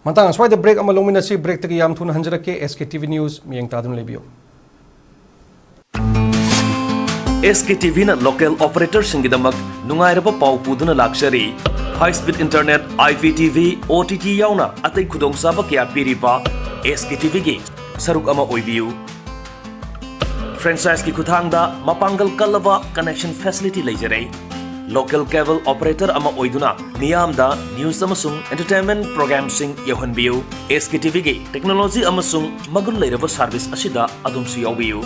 ꯃꯇꯥꯡ ꯑꯁ꯭ꯋꯥꯏꯗ ꯕ꯭ꯔꯦꯛ ꯑꯃ ꯂꯧꯃꯤꯟꯅꯁꯤ꯫ ꯕ꯭ꯔꯦꯛꯇꯒꯤ ꯌꯥꯝ ꯊꯨꯅ ꯍꯟꯖꯔꯛꯀꯦ꯫ ꯑꯦꯁ ꯀꯦ ꯇꯤ ꯚꯤ ꯅ꯭ꯌꯨꯁ ꯃꯤꯠꯌꯦꯡ ꯇꯥꯗꯨꯅ ꯂꯩꯕꯤꯌꯨ꯫ ꯑꯦꯁ ꯀꯦ ꯇꯤ ꯚꯤꯅ ꯂꯣꯀꯦꯜ ꯑꯣꯄꯔꯦꯇꯔꯁꯤꯡꯒꯤꯗꯃꯛ ꯅꯨꯡꯉꯥꯏꯔꯕ ꯄꯥꯎ ꯄꯨꯗꯨꯅ ꯂꯥꯛꯆꯔꯤ꯫ High speed internet, I P T V, O T T ꯌꯥꯎꯅ ꯑꯇꯩ ꯈꯨꯗꯣꯡꯆꯥꯕ ꯀꯌꯥ ꯄꯤꯔꯤꯕ ꯑꯦꯁ ꯀꯦ ꯇꯤ ꯚꯤꯒꯤ ꯁꯔꯨꯛ ꯑꯃ ꯑꯣꯏꯕꯤꯌꯨ꯫ ꯐ꯭ꯔꯦꯟꯆꯥꯏꯖꯀꯤ ꯈꯨꯠꯊꯥꯡꯗ ꯃꯄꯥꯡꯒꯜ ꯀꯜꯂꯕ ꯀꯅꯦꯛꯁꯟ ꯐꯦꯁꯤꯂꯤꯇꯤ ꯂꯩꯖꯔꯦ꯫ ꯂꯣꯀꯦꯜ ꯀꯦꯕꯜ ꯑꯣꯄꯔꯦꯇꯔ ꯑꯃ ꯑꯣꯏꯗꯨꯅ ꯃꯤꯌꯥꯝꯗ ꯅ꯭ꯌꯨꯁ ꯑꯃꯁꯨꯡ ꯑꯦꯟꯇꯔꯇꯦꯟꯃꯦꯟ ꯄ꯭ꯔꯣꯒ꯭ꯔꯥꯝꯁꯤꯡ ꯌꯧꯍꯟꯕꯤꯌꯨ꯫ ꯑꯦꯁ ꯀꯦ ꯇꯤ ꯚꯤꯒꯤ ꯇꯦꯛꯅꯣꯂꯣꯖꯤ ꯑꯃꯁꯨꯡ ꯃꯒꯨꯟ ꯂꯩꯔꯕ ꯁꯥꯔꯚꯤꯁ ꯑꯁꯤꯗ ꯑꯗꯣꯝꯁꯨ ꯌꯥꯎꯕꯤꯌꯨ꯫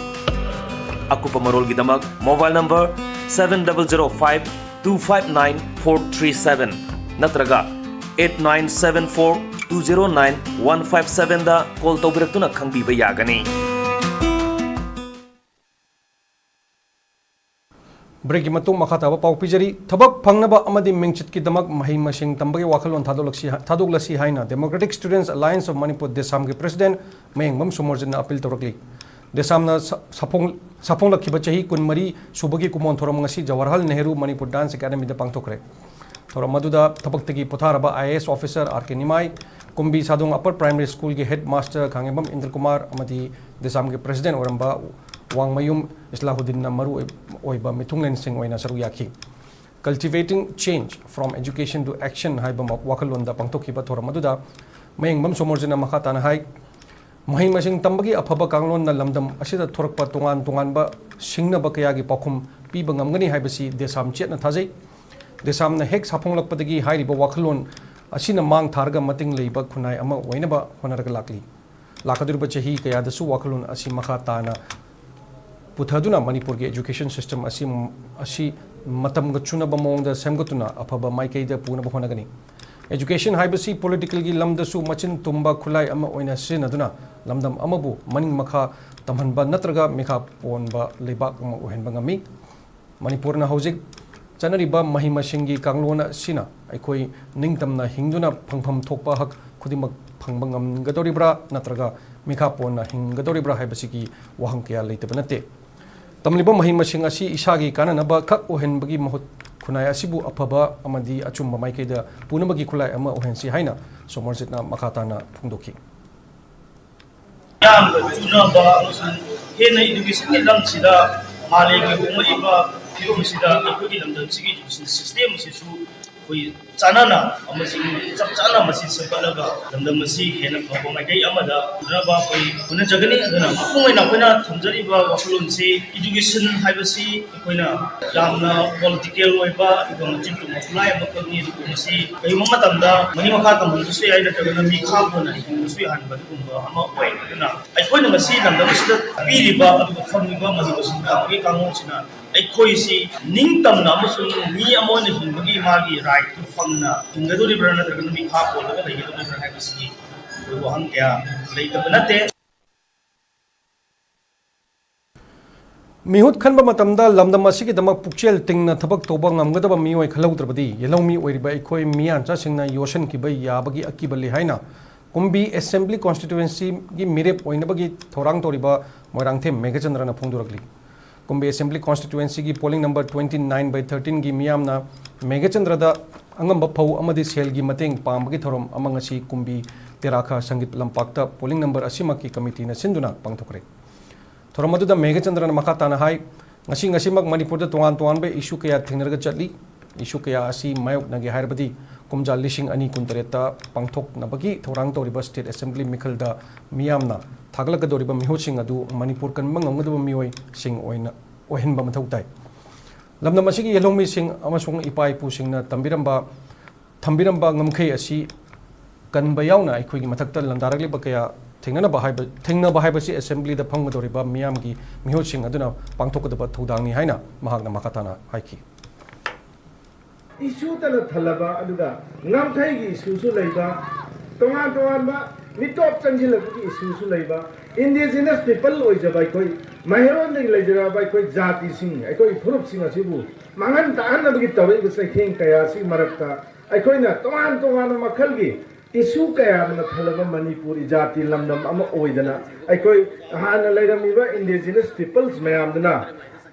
ꯑꯀꯨꯞꯄ ꯃꯔꯣꯜꯒꯤꯗꯃꯛ mobile number seven double zero five two five nine four three seven ꯅꯠꯇ꯭ꯔꯒ eight nine seven four two zero nine one five seven ꯗ ꯀꯣꯜ ꯇꯧꯕꯤꯔꯛꯇꯨꯅ ꯈꯪꯕꯤꯕ ꯌꯥꯒꯅꯤ꯫ ꯕ꯭ꯔꯦꯛꯀꯤ ꯃꯇꯨꯡ ꯃꯈꯥ ꯇꯥꯕ ꯄꯥꯎ ꯄꯤꯖꯔꯤ꯫ ꯊꯕꯛ ꯐꯪꯅꯕ ꯑꯃꯗꯤ ꯃꯤꯡꯆꯠꯀꯤꯗꯃꯛ ꯃꯍꯩ ꯃꯁꯤꯡ ꯇꯝꯕꯒꯤ ꯋꯥꯈꯜꯂꯣꯟ ꯊꯥꯗꯣꯛꯂꯛꯁꯤ, ꯊꯥꯗꯣꯛꯂꯁꯤ ꯍꯥꯏꯅ Democratic Students Alliance of Manipur, ꯗꯦꯁꯥꯝꯒꯤ ꯄ꯭ꯔꯦꯁꯤꯗꯦꯟꯠ ꯃꯌꯦꯡꯕꯝ ꯁꯣꯃꯣꯔꯖꯤꯠꯅ ꯑꯄꯤꯜ ꯇꯧꯔꯛꯂꯤ꯫ ꯗꯦꯁꯥꯝꯅ ꯁ-, ꯁꯥꯐꯣꯡ-, ꯁꯥꯐꯣꯡꯂꯛꯈꯤꯕ ꯆꯍꯤ ꯀꯨꯟꯃꯔꯤ ꯁꯨꯕꯒꯤ ꯀꯨꯃꯣꯟ ꯊꯧꯔꯝ ꯉꯁꯤ ꯖꯋꯥꯍꯔꯂꯥꯜ ꯅꯦꯍꯔꯨ ꯃꯅꯤꯄꯨꯔ ꯗꯥꯟꯁ ꯑꯦꯀꯥꯗꯃꯤꯗ ꯄꯥꯡꯊꯣꯛꯈ꯭ꯔꯦ꯫ ꯊꯧꯔꯝ ꯑꯗꯨꯗ ꯊꯕꯛꯇꯒꯤ ꯄꯣꯊꯥꯔꯕ IAS officer R K ꯅꯤꯃꯥꯏ, ꯀꯨꯝꯕꯤ ꯁꯥꯗꯣꯡ Upper Primary School ꯒꯤ headmaster ꯈꯥꯉꯦꯝꯕꯝ ꯏꯟꯗ꯭ꯔꯀꯨꯃꯥꯔ ꯑꯃꯗꯤ DESAM ꯒꯤ president ꯑꯣꯏꯔꯝꯕ ꯋꯥꯡꯃꯌꯨꯝ ꯏꯁꯂꯥꯍꯨꯗꯤꯟꯅ ꯃꯔꯨ ꯑꯣꯏꯕ ꯃꯤꯊꯨꯡꯂꯦꯟꯁꯤꯡ ꯑꯣꯏꯅ ꯁꯔꯨꯛ ꯌꯥꯈꯤ꯫ Cultivating Change from Education to Action ꯍꯥꯏꯕ ꯋꯥꯈꯜꯂꯣꯟꯗ ꯄꯥꯡꯊꯣꯛꯈꯤꯕ ꯊꯧꯔꯝ ꯑꯗꯨꯗ ꯃꯌꯦꯡꯕꯝ ꯁꯣꯃꯣꯔꯖꯤꯠꯅ ꯃꯈꯥ ꯇꯥꯅ ꯍꯥꯏ, ꯃꯍꯩ ꯃꯁꯤꯡ ꯇꯝꯕꯒꯤ ꯑꯐꯕ ꯀꯥꯡꯂꯣꯟꯅ ꯂꯝꯗꯝ ꯑꯁꯤꯗ ꯊꯣꯔꯛꯄ ꯇꯣꯉꯥꯟ ꯇꯣꯉꯥꯟꯕ ꯁꯤꯡꯅꯕ ꯀꯌꯥꯒꯤ ꯄꯥꯎꯈꯨꯝ ꯄꯤꯕ ꯉꯝꯒꯅꯤ ꯍꯥꯏꯕꯁꯤ DESAM ꯆꯦꯠꯅ ꯊꯥꯖꯩ꯫ DESAMꯅ ꯍꯦꯛ ꯁꯥꯐꯣꯡꯂꯛꯄꯗꯒꯤ ꯍꯥꯏꯔꯤꯕ ꯋꯥꯈꯜꯂꯣꯟ ꯑꯁꯤꯅ ꯃꯥꯡ ꯊꯥꯔꯒ ꯃꯇꯤꯡ ꯂꯩꯕ ꯈꯨꯟꯅꯥꯏ ꯑꯃ ꯑꯣꯏꯅꯕ ꯍꯣꯠꯅꯔꯒ ꯂꯥꯛꯂꯤ꯫ ꯂꯥꯛꯀꯗꯧꯔꯤꯕ ꯆꯍꯤ ꯀꯌꯥꯗꯁꯨ ꯋꯥꯈꯜꯂꯣꯟ ꯑꯁꯤ ꯃꯈꯥ ꯇꯥꯅ ꯄꯨꯊꯗꯨꯅ ꯃꯅꯤꯄꯨꯔꯒꯤ education system ꯑꯁꯤ, ꯑꯁꯤ ꯃꯇꯝꯒ ꯆꯨꯅꯕ ꯃꯑꯣꯡꯗ ꯁꯦꯝꯒꯠꯇꯨꯅ ꯑꯐꯕ ꯃꯥꯏꯀꯩꯗ ꯄꯨꯅꯕ ꯍꯣꯠꯅꯒꯅꯤ꯫ Education ꯍꯥꯏꯕꯁꯤ political ꯒꯤ ꯂꯝꯗꯁꯨ ꯃꯆꯤꯟ ꯇꯨꯝꯕ ꯈꯨꯠꯂꯥꯏ ꯑꯃ ꯑꯣꯏꯅ ꯁꯤꯖꯤꯟꯅꯗꯨꯅ ꯂꯝꯗꯝ ꯑꯃꯕꯨ ꯃꯅꯤꯡ ꯃꯈꯥ ꯇꯝꯍꯟꯕ ꯅꯠꯇ꯭ꯔꯒ ꯃꯤꯈꯥ ꯄꯣꯟꯕ ꯂꯩꯕꯥꯛ ꯑꯃ ꯑꯣꯏꯍꯟꯕ ꯉꯝꯃꯤ꯫ ꯃꯅꯤꯄꯨꯔꯅ ꯍꯧꯖꯤꯛ ꯆꯠꯅꯔꯤꯕ ꯃꯍꯩ ꯃꯁꯤꯡꯒꯤ ꯀꯥꯡꯂꯣꯟ ꯑꯁꯤꯅ ꯑꯩꯈꯣꯏ ꯅꯤꯡꯇꯝꯅ ꯍꯤꯡꯗꯨꯅ ꯐꯪꯐꯝ ꯊꯣꯛꯄ ꯍꯛ ꯈꯨꯗꯤꯡꯃꯛ ꯐꯪꯕ ꯉꯝꯒꯗꯧꯔꯤꯕ꯭ꯔꯥ ꯅꯠꯇ꯭ꯔꯒ ꯃꯤꯈꯥ ꯄꯣꯟꯅ ꯍꯤꯡꯒꯗꯧꯔꯤꯕ꯭ꯔꯥ ꯍꯥꯏꯕꯁꯤꯒꯤ ꯋꯥꯍꯪ ꯀꯌꯥ ꯂꯩꯇꯕ ꯅꯠꯇꯦ꯫ ꯇꯝꯂꯤꯕ ꯃꯍꯩ ꯃꯁꯤꯡ ꯑꯁꯤ ꯏꯁꯥꯒꯤ ꯀꯥꯟꯅꯅꯕ ꯈꯛ ꯑꯣꯏꯍꯟꯕꯒꯤ ꯃꯍꯨꯠ ꯈꯨꯟꯅꯥꯏ ꯑꯁꯤꯕꯨ ꯑꯐꯕ ꯑꯃꯗꯤ ꯑꯆꯨꯝꯕ ꯃꯥꯏꯀꯩꯗ ꯄꯨꯅꯕꯒꯤ ꯈꯨꯠꯂꯥꯏ ꯑꯃ ꯑꯣꯏꯍꯟꯁꯤ ꯍꯥꯏꯅ ꯁꯣꯃꯔꯖꯤꯠꯅ ꯃꯈꯥ ꯇꯥꯅ ꯐꯣꯡꯗꯣꯛꯈꯤ꯫ ꯌꯥꯝꯅ ꯆꯨꯅꯕ ꯑꯃꯁꯨꯡ ꯍꯦꯟꯅ education ꯒꯤ ꯂꯝꯁꯤꯗ ꯃꯥꯂꯦꯝꯒꯤ ꯍꯣꯡꯂꯛꯂꯤꯕ ꯐꯤꯕꯝꯁꯤꯗ ꯑꯩꯈꯣꯏꯒꯤ ꯂꯝꯗꯝꯁꯤꯒꯤ education system ꯑꯁꯤꯁꯨ ꯑꯩꯈꯣꯏ ꯆꯥꯟꯅꯅ ꯑꯃꯁꯨꯡ ꯆꯞ ꯆꯥꯅ ꯃꯁꯤ ꯁꯦꯝꯒꯠꯂꯒ ꯂꯝꯗꯝ ꯑꯁꯤ ꯍꯦꯟꯅ ꯐꯕ ꯃꯥꯏꯀꯩ ꯑꯃꯗ ꯄꯨꯅꯕ ꯑꯩꯈꯣꯏ ꯍꯣꯠꯅꯖꯒꯅꯤ꯫ ꯑꯗꯨꯅ ꯃꯄꯨꯡ ꯑꯣꯏꯅ ꯑꯩꯈꯣꯏꯅ ꯊꯝꯖꯔꯤꯕ ꯋꯥꯈꯜꯂꯣꯟꯁꯤ education ꯍꯥꯏꯕꯁꯤ ꯑꯩꯈꯣꯏꯅ ꯌꯥꯝꯅ political ꯑꯣꯏꯕ ꯑꯗꯨꯒ ꯃꯆꯤꯟ ꯇꯨꯝꯕ ꯈꯨꯠꯂꯥꯏ ꯑꯃꯈꯛꯅꯤ꯫ ꯑꯗꯨꯕꯨ ꯃꯁꯤ ꯀꯔꯤꯒꯨꯝꯕ ꯃꯇꯝꯗ ꯃꯅꯤꯡ ꯃꯈꯥ ꯇꯝꯍꯟꯕꯁꯨ ꯌꯥꯏ, ꯅꯠꯇ꯭ꯔꯒꯅ ꯃꯤꯈꯥ ꯄꯣꯟꯅ ꯍꯤꯡꯕꯁꯨ ꯌꯥꯍꯟꯕ ꯑꯗꯨꯒꯨꯝꯕ ꯑꯃ ꯑꯣꯏ꯫ ꯑꯗꯨꯅ ꯑꯩꯈꯣꯏꯅ ꯉꯁꯤ ꯂꯝꯗꯝ ꯑꯁꯤꯗ ꯄꯤꯔꯤꯕ ꯑꯗꯨꯒ ꯐꯪꯂꯤꯕ ꯃꯍꯩ ꯃꯁꯤꯡ ꯇꯝꯕꯒꯤ ꯀꯥꯡꯂꯣꯟꯁꯤꯅ ꯑꯩꯈꯣꯏꯁꯤ ꯅꯤꯡꯇꯝꯅ ꯑꯃꯁꯨꯡ ꯃꯤ ꯑꯃ ꯑꯣꯏꯅ ꯍꯤꯡꯕꯒꯤ ꯃꯥꯒꯤ right ꯇꯨ ꯐꯪꯅ ꯍꯤꯡꯒꯗꯧꯔꯤꯕ꯭ꯔꯥ ꯅꯠꯇ꯭ꯔꯒꯅ ꯃꯤꯈꯥ ꯄꯣꯜꯂꯒ ꯂꯩꯒꯗꯧꯔꯤꯕ꯭ꯔꯥ ꯍꯥꯏꯕꯁꯤꯒꯤ ꯑꯩꯈꯣꯏ ꯋꯥꯍꯪ ꯀꯌꯥ ꯂꯩꯇꯕ ꯅꯠꯇꯦ꯫ ꯃꯤꯍꯨꯠ ꯈꯟꯕ ꯃꯇꯝꯗ ꯂꯝꯗꯝ ꯑꯁꯤꯒꯤꯗꯃꯛ ꯄꯨꯛꯆꯦꯜ ꯇꯤꯡꯅ ꯊꯕꯛ ꯇꯧꯕ ꯉꯝꯒꯗꯕ ꯃꯤꯑꯣꯏ ꯈꯜꯍꯧꯗ꯭ꯔꯕꯗꯤ ꯌꯦꯜꯍꯧꯃꯤ ꯑꯣꯏꯔꯤꯕ ꯑꯩꯈꯣꯏ ꯃꯤꯌꯥꯟꯆꯥꯁꯤꯡꯅ ꯌꯣꯠꯁꯤꯟꯈꯤꯕ ꯌꯥꯕꯒꯤ ꯑꯀꯤꯕ ꯂꯩ ꯍꯥꯏꯅ ꯀꯨꯝꯕꯤ Assembly Constituency ꯒꯤ ꯃꯤꯔꯦꯞ ꯑꯣꯏꯅꯕꯒꯤ ꯊꯧꯔꯥꯡ ꯇꯧꯔꯤꯕ Moirangthem ꯃꯦꯘꯆꯟꯗ꯭ꯔꯅ ꯐꯣꯡꯗꯣꯔꯛꯂꯤ꯫ ꯀꯨꯝꯕꯤ Assembly Constituencyꯒꯤ polling number twenty nine by thirteenꯒꯤ ꯃꯤꯌꯥꯝꯅ ꯃꯦꯘꯆꯟꯗ꯭ꯔꯗ ꯑꯉꯝꯕ ꯐꯧ ꯑꯃꯗꯤ ꯁꯦꯜꯒꯤ ꯃꯇꯦꯡ ꯄꯥꯡꯕꯒꯤ ꯊꯧꯔꯝ ꯑꯃ ꯉꯁꯤ ꯀꯨꯝꯕꯤ ꯇꯦꯔꯥꯈꯥ ꯁꯪꯒꯤꯠ ꯂꯝꯄꯥꯛꯇ polling number ꯑꯁꯤꯃꯛꯀꯤ committeeꯅ ꯁꯤꯟꯗꯨꯅ ꯄꯥꯡꯊꯣꯛꯈ꯭ꯔꯦ꯫ ꯊꯧꯔꯝ ꯑꯗꯨꯗ ꯃꯦꯘꯆꯟꯗ꯭ꯔꯅ ꯃꯈꯥ ꯇꯥꯅ ꯍꯥꯏ, ꯉꯁꯤ ꯉꯁꯤꯃꯛ ꯃꯅꯤꯄꯨꯔꯗ ꯇꯣꯉꯥꯟ ꯇꯣꯉꯥꯟꯕ issue ꯀꯌꯥ ꯊꯦꯡꯅꯔꯒ ꯆꯠꯂꯤ꯫ Issue ꯀꯌꯥ ꯑꯁꯤ ꯃꯥꯌꯣꯛꯅꯒꯦ ꯍꯥꯏꯔꯕꯗꯤ ꯀꯨꯝꯖꯥ ꯂꯤꯁꯤꯡ ꯑꯅꯤ ꯀꯨꯟꯇꯔꯦꯠꯇ ꯄꯥꯡꯊꯣꯛꯅꯕꯒꯤ ꯊꯧꯔꯥꯡ ꯇꯧꯔꯤꯕ state assembly ꯃꯤꯈꯜꯗ ꯃꯤꯌꯥꯝꯅ ꯊꯥꯒꯠꯂꯛꯀꯗꯧꯔꯤꯕ ꯃꯤꯍꯨꯠꯁꯤꯡ ꯑꯗꯨ ꯃꯅꯤꯄꯨꯔ ꯀꯟꯕ ꯉꯝꯒꯗꯕ ꯃꯤꯑꯣꯏꯁꯤꯡ ꯑꯣꯏꯅ ꯑꯣꯏꯍꯟꯕ ꯃꯊꯧ ꯇꯥꯏ꯫ ꯂꯝꯗꯝ ꯑꯁꯤꯒꯤ ꯌꯦꯜꯍꯧꯃꯤꯁꯤꯡ ꯑꯃꯁꯨꯡ ꯏꯄꯥ ꯏꯄꯨꯁꯤꯡꯅ ꯇꯝꯕꯤꯔꯝꯕ, ꯊꯝꯕꯤꯔꯝꯕ ꯉꯝꯈꯩ ꯑꯁꯤ ꯀꯟꯕ ꯌꯥꯎꯅ ꯑꯩꯈꯣꯏꯒꯤ ꯃꯊꯛꯇ ꯂꯥꯟꯗꯥꯔꯛꯂꯤꯕ ꯀꯌꯥ ꯊꯦꯡꯅꯅꯕ ꯍꯥꯏꯕ, ꯊꯦꯡꯅꯕ ꯍꯥꯏꯕꯁꯤ assemblyꯗ ꯐꯝꯒꯗꯧꯔꯤꯕ ꯃꯤꯌꯥꯝꯒꯤ ꯃꯤꯍꯨꯠꯁꯤꯡ ꯑꯗꯨꯅ ꯄꯥꯡꯊꯣꯛꯀꯗꯕ ꯊꯧꯗꯥꯡꯅꯤ ꯍꯥꯏꯅ ꯃꯍꯥꯛꯅ ꯃꯈꯥ ꯇꯥꯅ ꯍꯥꯏꯈꯤ꯫ Issueꯇꯅ ꯊꯜꯂꯕ ꯑꯗꯨꯒ ꯉꯝꯈꯩꯒꯤ issueꯁꯨ ꯂꯩꯕ, ꯇꯣꯉꯥꯟ ꯇꯣꯉꯥꯟꯕ ꯃꯤꯇꯣꯞ ꯆꯪꯁꯤꯜꯂꯛꯄꯒꯤ issueꯁꯨ ꯂꯩꯕ, indigenous people ꯑꯣꯏꯖꯕ ꯑꯩꯈꯣꯏ, ꯃꯩꯍꯧꯔꯣꯟꯗꯒꯤ ꯂꯩꯖꯔꯛꯑꯕ ꯑꯩꯈꯣꯏ ꯖꯥꯇꯤꯁꯤꯡ, ꯑꯩꯈꯣꯏ ꯐꯨꯔꯨꯞꯁꯤꯡ ꯑꯁꯤꯕꯨ ꯃꯥꯡꯍꯟ ꯇꯥꯛꯍꯟꯅꯕꯒꯤ ꯇꯧꯔꯛꯏꯕ ꯆꯩꯊꯦꯡ ꯀꯌꯥ ꯑꯁꯤꯒꯤ ꯃꯔꯛꯇ ꯑꯩꯈꯣꯏꯅ ꯇꯣꯉꯥꯟ ꯇꯣꯉꯥꯟꯕ ꯃꯈꯜꯒꯤ issue ꯀꯌꯥꯅ ꯊꯜꯂꯕ ꯃꯅꯤꯄꯨꯔ ꯏꯖꯥꯇꯤ ꯂꯝꯗꯝ ꯑꯃ ꯑꯣꯏꯗꯅ ꯑꯩꯈꯣꯏ ꯍꯥꯟꯅ ꯂꯩꯔꯝꯃꯤꯕ indigenous peoples ꯃꯌꯥꯝꯗꯨꯅ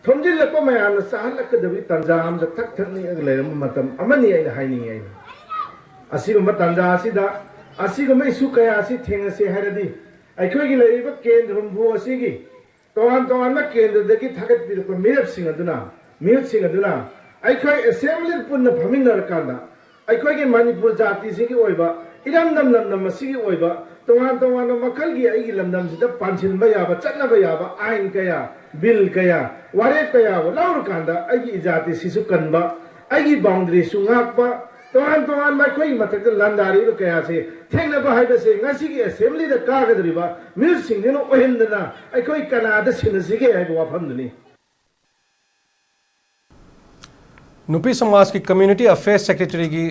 ꯊꯣꯝꯖꯤꯜꯂꯛꯄ ꯃꯌꯥꯝꯅ ꯆꯥꯍꯜꯂꯛꯀꯗꯕꯒꯤ ꯇꯥꯟꯖꯥ ꯑꯃꯗ ꯊꯛ ꯊꯛ ꯅꯤꯛꯑꯒ ꯂꯩꯔꯝꯕ ꯃꯇꯝ ꯑꯃꯅꯤ ꯑꯩꯅ ꯍꯥꯏꯅꯤꯡꯉꯤ꯫ ꯑꯩꯅ ꯑꯁꯤꯒꯨꯝꯕ ꯇꯥꯟꯖꯥ ꯑꯁꯤꯗ ꯑꯁꯤꯒꯨꯝꯕ issue ꯀꯌꯥ ꯑꯁꯤ ꯊꯦꯡꯅꯁꯦ ꯍꯥꯏꯔꯗꯤ ꯑꯩꯈꯣꯏꯒꯤ ꯂꯩꯔꯤꯕ ꯀꯦꯟꯗ꯭ꯔ ꯍꯨꯝꯐꯨ ꯑꯁꯤꯒꯤ ꯇꯣꯉꯥꯟ ꯇꯣꯉꯥꯟꯕ ꯀꯦꯟꯗ꯭ꯔꯗꯒꯤ ꯊꯥꯒꯠꯄꯤꯔꯛꯄ ꯃꯤꯔꯦꯞꯁꯤꯡ ꯑꯗꯨꯅ, ꯃꯤꯍꯨꯠꯁꯤꯡ ꯑꯗꯨꯅ ꯑꯩꯈꯣꯏ assembly ꯄꯨꯟꯅ ꯐꯝꯃꯤꯟꯅꯔꯀꯥꯟꯗ ꯑꯩꯈꯣꯏꯒꯤ ꯃꯅꯤꯄꯨꯔ ꯖꯥꯇꯤꯁꯤꯒꯤ ꯑꯣꯏꯕ, ꯏꯔꯝꯗꯝ ꯂꯝꯗꯝ ꯑꯁꯤꯒꯤ ꯑꯣꯏꯕ ꯇꯣꯉꯥꯟ ꯇꯣꯉꯥꯟꯕ ꯃꯈꯜꯒꯤ ꯑꯩꯒꯤ ꯂꯝꯗꯝꯁꯤꯗ ꯄꯥꯟꯁꯤꯟꯕ ꯌꯥꯕ, ꯆꯠꯅꯕ ꯌꯥꯕ ꯑꯥꯏꯟ ꯀꯌꯥ, bill ꯀꯌꯥ, ꯋꯥꯔꯦꯞ ꯀꯌꯥ ꯂꯧꯔꯀꯥꯟꯗ ꯑꯩꯒꯤ ꯏꯖꯥꯇꯤꯁꯤꯁꯨ ꯀꯟꯕ, ꯑꯩꯒꯤ boundaryꯁꯨ ꯉꯥꯛꯄ, ꯇꯣꯉꯥꯟ ꯇꯣꯉꯥꯟꯕ ꯑꯩꯈꯣꯏꯒꯤ ꯃꯊꯛꯇ ꯂꯥꯟꯗꯥꯔꯤꯕ ꯀꯌꯥꯁꯦ ꯊꯦꯡꯅꯕ ꯍꯥꯏꯕꯁꯦ ꯉꯁꯤꯒꯤ assemblyꯗ ꯀꯥꯒꯗꯧꯔꯤꯕ ꯃꯤꯍꯨꯠꯁꯤꯡꯁꯤꯅ ꯑꯣꯏꯍꯟꯗꯅ ꯑꯩꯈꯣꯏ ꯀꯅꯥꯗ ꯁꯤꯟꯅꯁꯤꯒꯦ ꯍꯥꯏꯕ ꯋꯥꯐꯝꯗꯨꯅꯤ꯫ ꯅꯨꯄꯤ ꯁꯃꯥꯖꯀꯤ community affairs secretaryꯒꯤ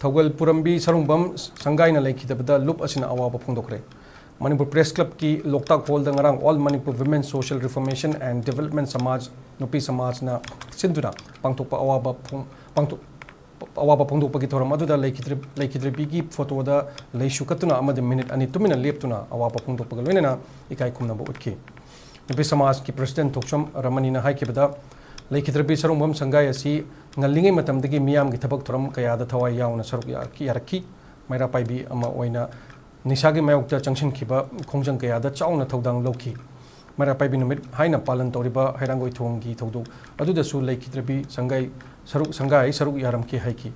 ꯊꯧꯒꯜ ꯄꯨꯔꯝꯕꯤ ꯁꯔꯨꯡꯕꯝ ꯁꯪꯒꯥꯏꯅ ꯂꯩꯈꯤꯗꯕꯗ ꯂꯨꯞ ꯑꯁꯤꯅ ꯑꯋꯥꯕ ꯐꯣꯡꯗꯣꯛꯈ꯭ꯔꯦ꯫ ꯃꯅꯤꯄꯨꯔ Press Clubꯀꯤ ꯂꯣꯛꯇꯥꯛ hallꯗ ꯉꯔꯥꯡ All Manipur Women Social Reformation and Development ꯁꯃꯥꯖ, ꯅꯨꯄꯤ ꯁꯃꯥꯖꯅ ꯁꯤꯟꯗꯨꯅ ꯄꯥꯡꯊꯣꯛꯄ ꯑꯋꯥꯕ ꯐꯣꯡ-, ꯄꯥꯡꯊꯣꯛ-, ꯑꯋꯥꯕ ꯐꯣꯡꯗꯣꯛꯄꯒꯤ ꯊꯧꯔꯝ ꯑꯗꯨꯗ ꯂꯩꯈꯤꯗ꯭ꯔ-, ꯂꯩꯈꯤꯗ꯭ꯔꯕꯤꯒꯤ photoꯗ ꯂꯩꯁꯨ ꯀꯠꯇꯨꯅ ꯑꯃꯗꯤ minute ꯑꯅꯤ ꯇꯨꯃꯤꯟꯅ ꯂꯦꯞꯇꯨꯅ ꯑꯋꯥꯕ ꯐꯣꯡꯗꯣꯛꯄꯒ ꯂꯣꯏꯅꯅ ꯏꯀꯥꯏ ꯈꯨꯝꯅꯕ ꯎꯠꯈꯤ꯫ ꯅꯨꯄꯤ ꯁꯃꯥꯖꯀꯤ ꯄ꯭ꯔꯁꯤꯗꯦꯟꯠ ꯊꯣꯛꯆꯣꯝ ꯔꯃꯅꯤꯅ ꯍꯥꯏꯈꯤꯕꯗ, ꯂꯩꯈꯤꯗ꯭ꯔꯕꯤ ꯁꯔꯨꯡꯕꯝ ꯁꯪꯒꯥꯏ ꯑꯁꯤ ꯉꯜꯂꯤꯉꯩ ꯃꯇꯝꯗꯒꯤ ꯃꯤꯌꯥꯝꯒꯤ ꯊꯕꯛ ꯊꯧꯔꯝ ꯀꯌꯥꯗ ꯊꯋꯥꯏ ꯌꯥꯎꯅ ꯁꯔꯨꯛ ꯌꯥ-, ꯌꯥꯔꯛꯈꯤ꯫ ꯃꯩꯔꯥ ꯄꯥꯏꯕꯤ ꯑꯃ ꯑꯣꯏꯅ ꯅꯤꯁꯥꯒꯤ ꯃꯥꯌꯣꯛꯇ ꯆꯪꯁꯤꯟꯈꯤꯕ ꯈꯣꯡꯖꯪ ꯀꯌꯥꯗ ꯆꯥꯎꯅ ꯊꯧꯗꯥꯡ ꯂꯧꯈꯤ꯫ ꯃꯩꯔꯥ ꯄꯥꯏꯕꯤ ꯅꯨꯃꯤꯠ ꯍꯥꯏꯅ ꯄꯥꯂꯟ ꯇꯧꯔꯤꯕ ꯍꯩꯔꯥꯡꯒꯣꯏ ꯊꯣꯡꯒꯤ ꯊꯧꯗꯣꯛ ꯑꯗꯨꯗꯁꯨ ꯂꯩꯈꯤꯗ꯭ꯔꯕꯤ ꯁꯪꯒꯥꯏ, ꯁꯔꯨꯛ, ꯁꯪꯒꯥꯏ ꯁꯔꯨꯛ ꯌꯥꯔꯝꯈꯤ ꯍꯥꯏꯈꯤ꯫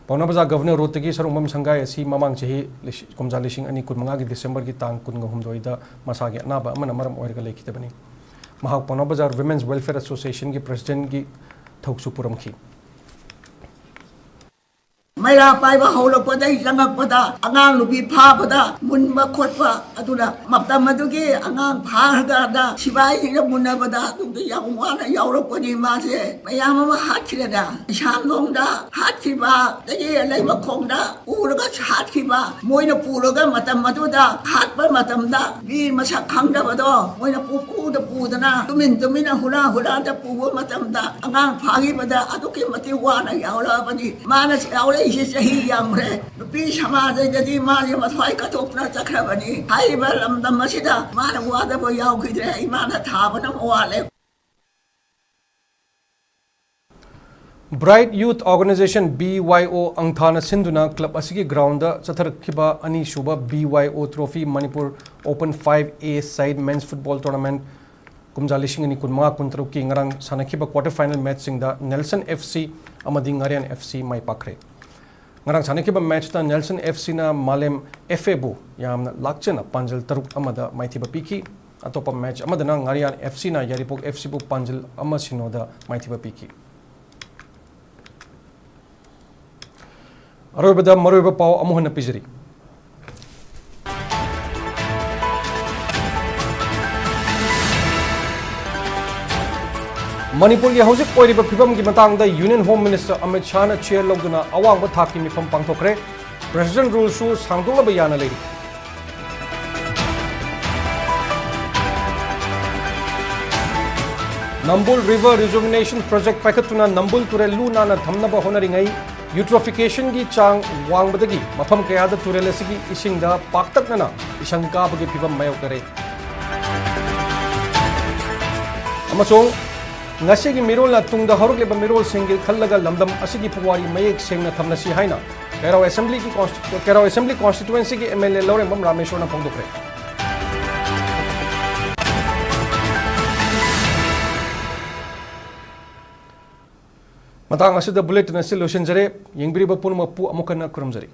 ꯄꯥꯎꯅꯥ ꯕꯖꯥꯔ ꯒꯚꯔꯅꯔ ꯔꯣꯗꯇꯒꯤ ꯁꯔꯨꯡꯕꯝ ꯁꯪꯒꯥꯏ ꯑꯁꯤ ꯃꯃꯥꯡ ꯆꯍꯤ ꯂꯤꯁꯤꯡ, ꯀꯨꯝꯖꯥ ꯂꯤꯁꯤꯡ ꯑꯅꯤ ꯀꯨꯟꯃꯉꯥꯒꯤ ꯗꯤꯁꯦꯝꯕꯔꯒꯤ ꯇꯥꯡ ꯀꯨꯟꯒ ꯍꯨꯝꯗꯣꯏꯗ ꯃꯁꯥꯒꯤ ꯑꯅꯥꯕ ꯑꯃꯅ ꯃꯔꯝ ꯑꯣꯏꯔꯒ ꯂꯩꯈꯤꯗꯕꯅꯤ꯫ ꯃꯍꯥꯛ ꯄꯥꯎꯅꯥ ꯕꯖꯥꯔ Women's Welfare Associationꯒꯤ ꯄ꯭ꯔꯁꯤꯗꯦꯟꯠꯀꯤ ꯊꯧꯁꯨ ꯄꯨꯔꯝꯈꯤ꯫ ꯃꯩꯔꯥ ꯄꯥꯏꯕ ꯍꯧꯔꯛꯄꯗꯒꯤ ꯆꯪꯉꯛꯄꯗ ꯑꯉꯥꯡ ꯅꯨꯄꯤ ꯐꯥꯕꯗ ꯃꯨꯟꯕ ꯈꯣꯠꯄ, ꯑꯗꯨꯅ ꯃꯇꯝ ꯑꯗꯨꯒꯤ ꯑꯉꯥꯡ ꯐꯥꯈ꯭ꯔꯀꯥꯟꯗ ꯁꯤꯐꯥꯏꯁꯤꯡꯅ ꯃꯨꯟꯅꯕꯗ ꯑꯗꯨꯗ ꯌꯥꯝ ꯋꯥꯅ ꯌꯥꯎꯔꯛꯄꯅꯤ꯫ ꯃꯥꯁꯦ ꯃꯌꯥꯝ ꯑꯃ ꯍꯥꯠꯈꯤꯗꯅ, ꯏꯁꯥꯝꯂꯣꯡꯗ ꯍꯥꯠꯈꯤꯕ, ꯑꯗꯒꯤ ꯂꯩꯃꯈꯣꯡꯗ ꯄꯨꯔꯒ ꯍꯥꯠꯈꯤꯕ, ꯃꯣꯏꯅ ꯄꯨꯔꯒ ꯃꯇꯝ ꯑꯗꯨꯗ ꯍꯥꯠꯄ ꯃꯇꯝꯗ ꯃꯤ ꯃꯁꯛ ꯈꯪꯗꯕꯗꯣ ꯃꯣꯏꯅ ꯄꯨꯄꯨꯗ ꯄꯨꯗꯅ ꯇꯨꯃꯤꯟ ꯇꯨꯃꯤꯟꯅ ꯍꯨꯔꯥ ꯍꯨꯔꯥꯗ ꯄꯨꯕ ꯃꯇꯝꯗ ꯑꯉꯥꯡ ꯐꯥꯈꯤꯕꯗ ꯑꯗꯨꯛꯀꯤ ꯃꯇꯤꯛ ꯋꯥꯅ ꯌꯥꯎꯔꯛꯑꯕꯅꯤ꯫ ꯃꯥꯅ ꯌꯥꯎꯔꯛꯏꯁꯦ ꯆꯍꯤ ꯌꯥꯝꯈ꯭ꯔꯦ꯫ ꯅꯨꯄꯤ ꯁꯃꯥꯖꯗꯗꯤ ꯃꯥꯁꯦ ꯃꯊ꯭ꯋꯥꯏ ꯀꯠꯊꯣꯛꯇꯅ ꯆꯠꯈ꯭ꯔꯕꯅꯤ꯫ ꯍꯥꯏꯔꯤꯕ ꯂꯝꯗꯝ ꯑꯁꯤꯗ ꯃꯥꯅ ꯋꯥꯗꯕ ꯌꯥꯎꯈꯤꯗ꯭ꯔꯦ꯫ ꯏꯃꯥꯅ ꯊꯥꯕꯅ ꯋꯥꯠꯂꯦ꯫ Bright Youth Organization, B Y O, ꯑꯪꯊꯥꯅ ꯁꯤꯟꯗꯨꯅ ꯀ꯭ꯂꯕ ꯑꯁꯤꯒꯤ ꯒ꯭ꯔꯥꯎꯟꯗ ꯆꯠꯊꯔꯛꯈꯤꯕ ꯑꯅꯤꯁꯨꯕ B Y O Trophy Manipur Open five A side men's football tournament ꯀꯨꯝꯖꯥ ꯂꯤꯁꯤꯡ ꯑꯅꯤ ꯀꯨꯟꯃꯉꯥ ꯀꯨꯟꯇꯔꯨꯛꯀꯤ ꯉꯔꯥꯡ ꯁꯥꯟꯅꯈꯤꯕ quarter final matchꯁꯤꯡꯗ Nelson F C ꯑꯃꯗꯤ ꯉꯥꯔꯤꯌꯥꯟ F C ꯃꯥꯏ ꯄꯥꯛꯈ꯭ꯔꯦ꯫ ꯉꯔꯥꯡ ꯁꯥꯟꯅꯈꯤꯕ matchꯇ Nelson F Cꯅ ꯃꯥꯂꯦꯝ F Aꯕꯨ ꯌꯥꯝꯅ ꯂꯥꯛꯆꯅ ꯄꯥꯟꯖꯜ ꯇꯔꯨꯛ ꯑꯃꯗ ꯃꯥꯏꯊꯤꯕ ꯄꯤꯈꯤ꯫ ꯑꯇꯣꯞꯄ match ꯑꯃꯗꯅ ꯉꯥꯔꯤꯌꯥꯟ F Cꯅ ꯌꯥꯏꯔꯤꯄꯣꯛ F Cꯕꯨ ꯄꯥꯟꯖꯜ ꯑꯃ ꯁꯤꯅꯣꯗ ꯃꯥꯏꯊꯤꯕ ꯄꯤꯈꯤ꯫ ꯑꯔꯣꯏꯕꯗ ꯃꯔꯨꯑꯣꯏꯕ ꯄꯥꯎ ꯑꯃꯨꯛ ꯍꯟꯅ ꯄꯤꯖꯔꯤ꯫ ꯃꯅꯤꯄꯨꯔꯒꯤ ꯍꯧꯖꯤꯛ ꯑꯣꯏꯔꯤꯕ ꯐꯤꯕꯝꯒꯤ ꯃꯇꯥꯡꯗ Union Home Minister Amit ꯁꯥꯍꯅ chair ꯂꯧꯗꯨꯅ ꯑꯋꯥꯡꯕ ꯊꯥꯛꯀꯤ ꯃꯤꯐꯝ ꯄꯥꯡꯊꯣꯛꯈ꯭ꯔꯦ꯫ President Ruleꯁꯨ ꯁꯥꯡꯗꯣꯛꯅꯕ ꯌꯥꯅ ꯂꯩꯔꯤ꯫ ꯅꯝꯕꯨꯜ River Rejuvenation Project ꯄꯥꯏꯈꯠꯇꯨꯅ ꯅꯝꯕꯨꯜ ꯇꯨꯔꯦꯜ ꯂꯨ ꯅꯥꯟꯅ ꯊꯝꯅꯕ ꯍꯣꯠꯅꯔꯤꯉꯩ, eutrophicationꯒꯤ ꯆꯥꯡ ꯋꯥꯡꯕꯗꯒꯤ ꯃꯐꯝ ꯀꯌꯥꯗ ꯇꯨꯔꯦꯜ ꯑꯁꯤꯒꯤ ꯏꯁꯤꯡꯗ ꯄꯥꯛꯇꯛꯅꯅ ꯏꯁꯪ ꯀꯥꯕꯒꯤ ꯐꯤꯕꯝ ꯃꯥꯌꯣꯛꯅꯔꯦ꯫ ꯑꯃꯁꯨꯡ ꯉꯁꯤꯒꯤ ꯃꯤꯔꯣꯜꯅ ꯇꯨꯡꯗ ꯍꯧꯔꯛꯂꯤꯕ ꯃꯤꯔꯣꯜꯁꯤꯡꯒꯤ ꯈꯜꯂꯒ ꯂꯝꯗꯝ ꯑꯁꯤꯒꯤ ꯄꯨꯋꯥꯔꯤ ꯃꯌꯦꯛ ꯁꯦꯡꯅ ꯊꯝꯂꯁꯤ ꯍꯥꯏꯅ ꯀꯩꯔꯥꯎ ꯑꯦꯁꯦꯝꯕ꯭ꯂꯤꯒꯤ ꯀꯣꯟꯁ-, ꯀꯩꯔꯥꯎ ꯑꯦꯁꯦꯝꯕ꯭ꯂꯤ ꯀꯣꯟꯁꯇꯤꯇ꯭ꯋꯦꯟꯁꯤꯒꯤ ꯑꯦꯝ ꯑꯦꯜ ꯑꯦ ꯂꯧꯔꯦꯝꯕꯝ ꯔꯥꯃꯦꯁꯣꯔꯅ ꯐꯣꯡꯗꯣꯛꯈ꯭ꯔꯦ꯫ ꯃꯇꯥꯡ ꯑꯁꯤꯗ ꯕꯨꯂꯦꯇꯤꯟ ꯑꯁꯤ ꯂꯣꯏꯁꯤꯟꯖꯔꯦ꯫ ꯌꯦꯡꯕꯤꯔꯤꯕ ꯄꯨꯝꯅꯃꯛꯄꯨ ꯑꯃꯨꯛ ꯍꯟꯅ ꯈꯨꯔꯨꯝꯖꯔꯤ꯫